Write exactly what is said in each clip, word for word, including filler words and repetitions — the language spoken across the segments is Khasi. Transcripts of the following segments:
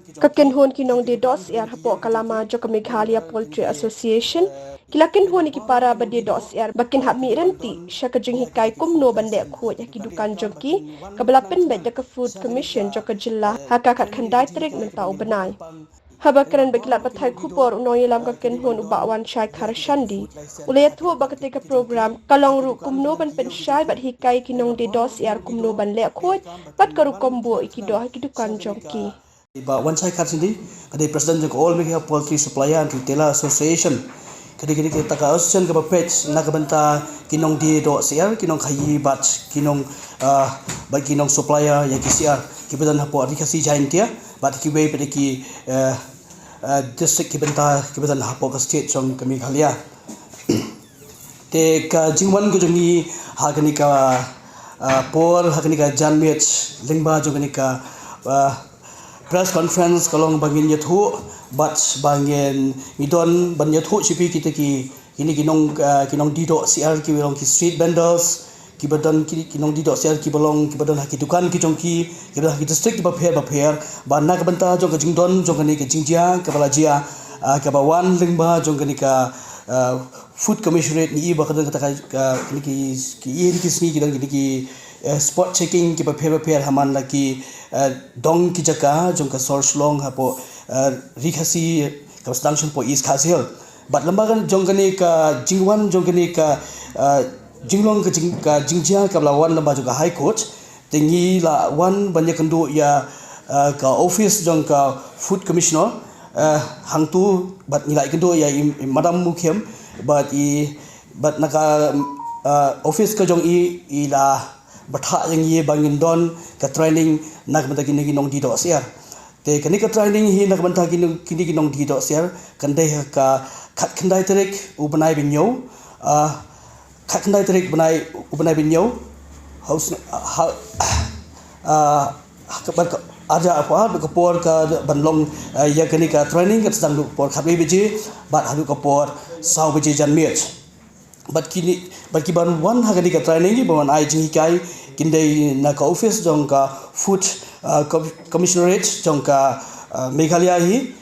Ka kynhun ki nongdie doh syiar hapoh ka lama jong ka Meghalaya Poultry Association ki la kynhun ïa ki para ba die doh syiar ba kin hap mih ryntih sha ka jinghikai kumno ban leh khuid ha ki dukan jong ki, kaba la pynbeit da ka Food Commission jong ka jylla ha ka khatkhyndai tarik mynta u bnai. Haba kren bad ki lad pathai khubor, u nongïalam ka kynhun u Bah Wanshai Kharshandi u la ïathuh ba katei ka program ka long ruh kumno ban pynshai bad hikai ki nongdie doh syiar kumno ban leh khuid bad ka rukom buh ïa ki doh ha ki dukan jong ki. Bah Wanshai Kharshandi, ka dei President jong ka All Meghalaya Poultry Supplier and Retailer Association. Ka dei, ka dei kata ka association kaba peit na ka bynta ki nongdie doh syiar, ki nongkhaïi bad ki nong, ah, bad ki nong supplier ïa ki syiar kiba don hapoh Ri Khasi Jaintia bad kiwei pat ki, eh, eh, district kiba bynta kiba don hapoh ka state jong ka Meghalaya. Te ka jingwan ka jong ngi ha kane ka, ah, por, ha kane ka janmiet lyngba jong kane ka, ah, press conference ka long ba ngin ïathuh bad ba ngin, ngi don ban ïathuh sha phi kita ki, kine ki nong, ah, ki nongdie doh syiar kiba long ki street vendors, kiba don ki, ki nongdie doh syiar kiba long, kiba don ha ki dukan ki jong ki, kiba don ha ki district kiba pher ba pher, ba na ka bynta jong ka jingdon jong kane ka jingjia kaba la jia, ah, kaba wan lyngba jong kane ka, ah, Food Commissionerate, ngi i ba ka don kata ka, ka, kine ki, ki ïa kine ki sngi ki don kine ki, eh, spot checking kiba pher ba pher ha man la ki, eh, dong ki jaka jong ka sor Shillong hapoh, eh, Ri Khasi kaba sdang shong hapoh East Khasi Hills. Bad lyngba ka jong kane ka jingwan jong kane ka, eh, jinglong ka jing, ka jingjia kaba la wan lyngba jong ka High Court, te ngi la wan ban ïakynduh ïa, eh, ka office jong ka Food Commissioner, eh, hangtu bad ngi la ïakynduh ïa i, i Madam Mukhim bad i, bad na ka, eh, office ka jong i, i la bthah ïa ngi ba ngin don ka training na ka bynta kine ki nongdie doh syiar. Te kane ka training hi na ka bynta kine, kine ki nongdie doh syiar kan dei ha ka khatkhyndai tarik u bnai ba ñiew, ah, khatkhyndai tarik bnai, u bnai ba ñiew. Haus, ha, ah, ha ka, bad ka, arja ha ka por ka ban long, ah, ïa kane ka training ka sdang haduh ka por khatwei baje bad haduh ka por saw baje janmiet. Bad kine, bad ki ban wan ha kane ka training, ki ban wan ai jinghikai, kin dei na ka office jong ka Food, ah, Com-, Commissionerate jong ka, ah, Meghalaya hi,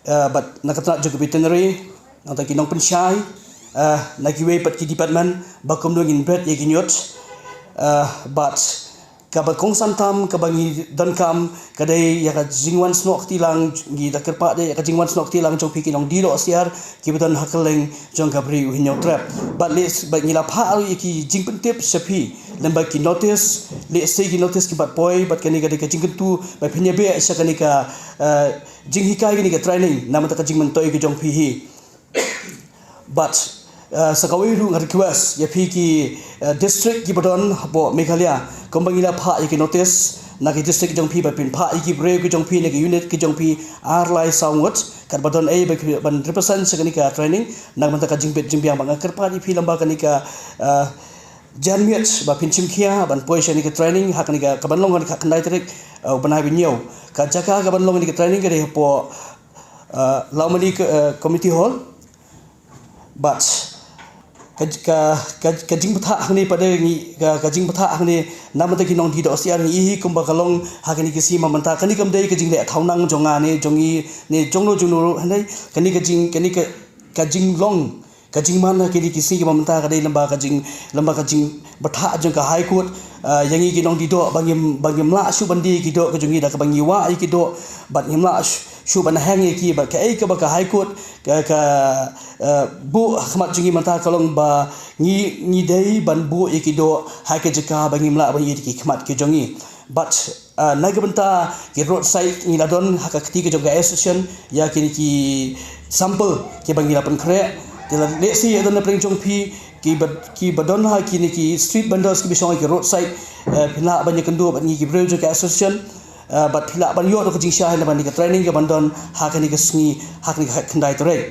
ah, bad na ka tnat jong ka veterinary, nangta ki nongpynshai, ah, na kiwei pat ki department, ba kumno ngin bret ïa ki ñiut, ah, bad kaba kongsan tam kaba ngi donkam ka dei ïa ka jingwan snoh kti lang, ngi da kyrpad ïa ka jingwan snoh kti lang jong phi ki nongdie doh syiar kiba don ha kylleng jong ka Bri u Hynñiewtrep. Bad leh, bad ngi la phah ruh ïa ki jingpyntip sha phi lyngba ki notice, lehse ki notice ki bat poi, bad kane ka dei ka jingkyntu ba phin ïa beh sha kane ka, eh, jinghikai, kane ka training na ka bynta ka jingmyntoi ka jong phi hi. Bad, eh, sa kawei ruh nga request ïa phi ki, eh, district kiba don hapoh Meghalaya, kumba ngi la phah ïa ki notice na ki district ki jong phi, ba phin phah ïa ki briew ki jong phi na ki unit ki jong phi ar lai saw ngut, katba don ei ba ki ban represent sha kane ka training na ka bynta ka jingbit jingbiang. Bad nga kyrpad ïa phi lyngba kane ka, eh, janmiet ba phin shim khia ban poi sha kane ka training ha kane ka, ka ban long ha kane ka khatkhyndai tarik, eh, u bnai ba ñiew. Ka jaka ka ban long kane ka training ka dei hapoh, eh, Lawmali, eh, Community Hall. Bad ka, ka, ka, ka jingbthah hangne pat de ngi, ka, ka jingbthah hangne na ka bynta ki nongdie doh syiar, ngi i hi kumba ka long ha kine ki sngi mynta. Kane kam dei ka jingleh thaw nang jong nga ne jong i ne jong no jong no ruh, hynrei kane ka jing, kane ka, ka jinglong, ka jingman ha kine ki sngi mynta ka dei lyngba ka jing, lyngba ka jing bthah jong ka High Court, ah, ïa ngi ki nongdie doh ba ngim, ba ngim lah shuh ban die ïa ki doh ka jong ngi da kaba ngi wah ïa ki doh, bad ngim lah shuh, shuh ban heng ïa ki, bad kaei kaba ka High Court ka, ka, ah, buh ha khmat jong ngi mynta ka long ba ngi, ngi dei ban buh ïa ki doh ha ka jaka ba ngim lah ban ïoh ïa ki khmat ki jong ngi. Bad ah, na ka bynta ki roadside ngi la don ha ka kti ka jong ka association ïa kine ki sample kiba ngi la pynkhreh. Te la lehse ïa don na pdeng jong phi kiba, kiba don ha kine ki street vendors kiba shong ha ki roadside, eh, phi lah ban ïakynduh bad ngi ki briew jong ka association, eh, bad phi lah ban ïoh da ka jingshai na bynta ka training kaban don ha kane ka sngi, ha kane ka khatkhyndai tarik.